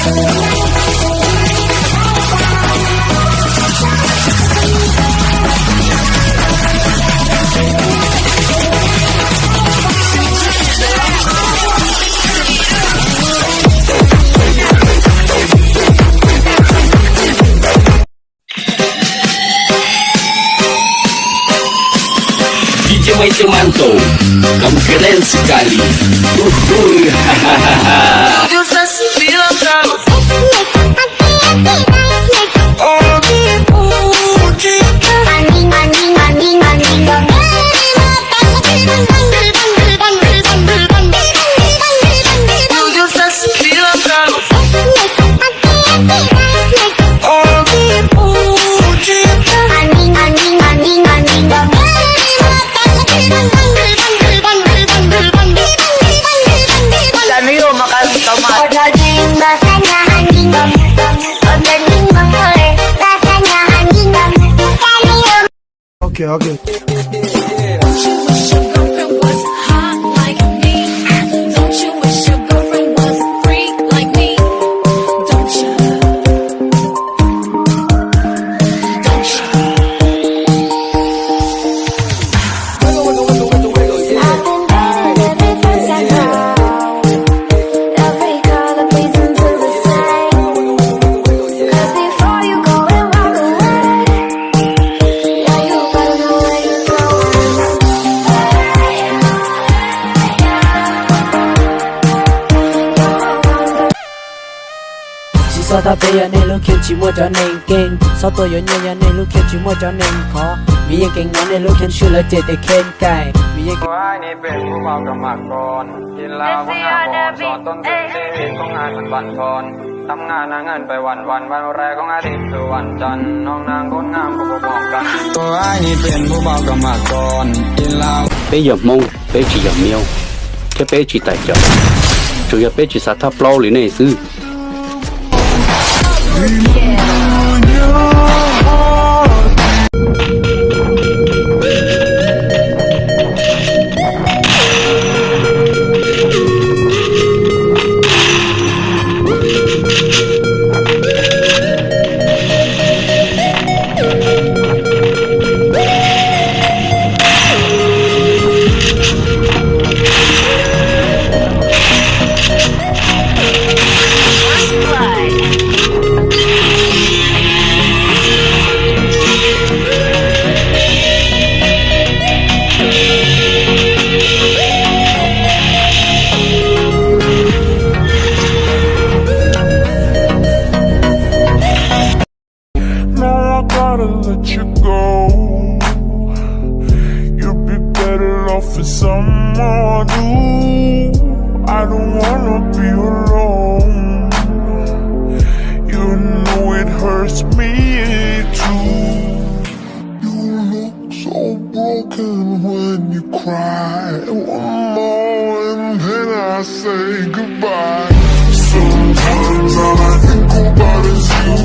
Di Jemai Jemanto, Kamkeren Sekali. Uhuy, hahaha. Ok, ok. Tsis txhob thab peb yog nej lub kheej tsis muaj cov neeg keej, txhob tuaj yuav nyiaj yog nej lub kheej tsis muaj cov neeg khov, vim yeej keem no nej lub kheej swb lawv ces tes kheej kaim, vim yeej keem Peb yog Hmoob, peb tsis yog Meob, thiab peb tsis tais caum, tsuas yog peb tsis xav thab plaub li nej xwb. No, I gotta let you go. You'd be better off with someone new. I don't wanna be alone. You know it hurts me too. You look so broken when you cry. One more and then I say goodbye. Sometimes all I think about is you.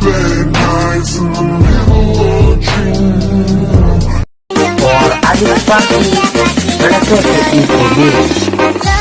Late nights in the middle of June. Por algo fácil, pero todo es imposible.